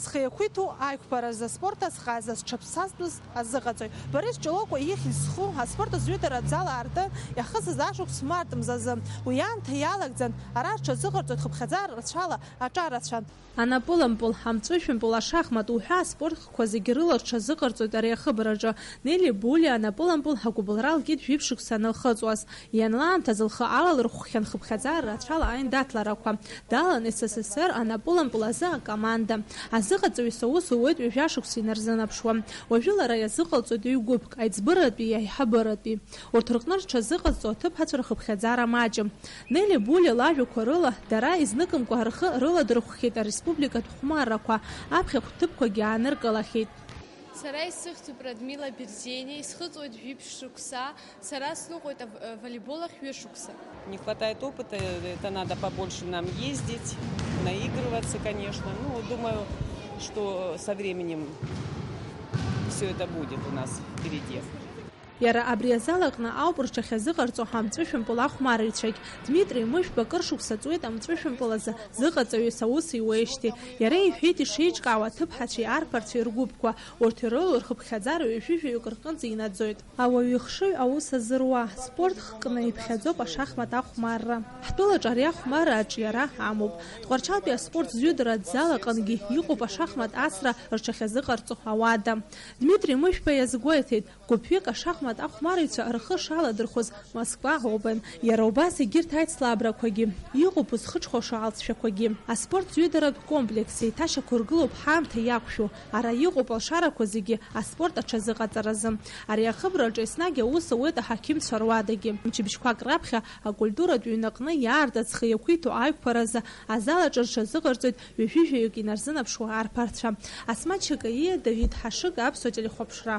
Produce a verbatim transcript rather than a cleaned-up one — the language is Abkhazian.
Зхы иақәиҭу аиқәԥаразы аспорт азҟаза зҽаԥсазтәыз азыҟаҵоит. Борис Ҷлокәа ихьӡ зху аспорт азҩыдара аҭӡала аартын иахысыз ашықәс март мзазы. Уи аамҭа иалагӡан ара рҽазыҟарҵоит хыԥхьаӡара рацәала аҿарацәа. Анапылампыл, амҵәышәымпыл, ашахмат уҳәа аспорт хкқәа зегьы рыла рҽазыҟарҵоит ари ахыбраҿы. Нели Булиа анапылампыл агәыбылра лкит жәиԥшь шықәса анылхыҵуаз. Ианлаамҭаз лхы алалырхәхьан хыԥхьаӡара рацәала аиндаҭларақәа. Далан С С С Р анапылампыл азы акоманда. Азыҟаҵаҩыс аус ауеит ҩажәа шықәса инарзынаԥшуа. Уажәы лара иазыҟалҵоит ҩ-гәыԥк, аиҵбыратәи, аиҳабыратәи. Урҭ рҟны рҽазыҟазҵо аҭыԥҳацәа рхыԥхьаӡара маҷым. Нели Булиа лажәақәа рыла, дара изныкымкәа рхы рыладырхәхьеит ареспубликатә хәмаррақәа, аԥхьахә ҭыԥқәагьы ааныркылахьеит. Сара исыхьӡуп Радмила Берзениа, исхыҵуеит жәиԥшь шықәса, сара сныҟәоит ав-, э, волейбол ахь ҩышықәса. Не хватает опыта, это надо побольше нам ездить, наигрываться, конечно. Ну, думаю, что со временем все это будет у нас впереди. Иара абри азал аҟны ауп рҽахьазыҟарҵо ҳамҵәышәымпыл ахәмарыҩцәагь. Дмитри Мышәба кыр шықәса ҵуеит амҵәышәымпыл азы зыҟаҵаҩыс аус иуеижьҭеи. Иара иҳәеит ишеиҿкаауа аҭыԥҳацәеи арԥарцәеи ргәыԥқәа, урҭ ирылоу рхыԥхьаӡара ҩажәи жәаҩык рҟынӡа инаӡоит. Ауаҩы ихшыҩ аус азыруа, спорт хкны иԥхьаӡоуп ашахмат ахәмарра. Ҳтәылаҿ ари ахәмарра аҿиара амоуп. Тҟәарчалтәи аспорт зҩыдара аҭӡала аҟынгьы иҟоуп ашахмат асра рҽахьазыҟарҵо ауада. Дмитри Мышәба иазгәеиҭеит, гәыԥҩык ашахмат ахәмарыҩцәа рхы шаладырхәыз Москва Open. Иара убас егьырҭ аицлабрақәагьы, иҟоуп узхыҽхәаша алҵшәақәагьы. Аспорт зҩыдаратә комплекс еиҭашьақәыргылоуп ҳаамҭа иақәшәо, ара иҟоуп алшарақәа зегьы аспорт аҽазыҟаҵаразы. Ари ахыбраҿы еснагь аус ауеит аҳақьымцәа руадагьы. Мчыбжьқәак раԥхьа акультуратә ҩнаҟны иаартыз зхы иақәиҭу аиқәԥаразы азал аҿы рҽазыҟарҵоит ҩажәи жәаҩык инарзынаԥшуа арԥарцәа. Асмаҭ Шьакаиа, Давид Ҳашыга, Аԥсуа телехәаԥшра.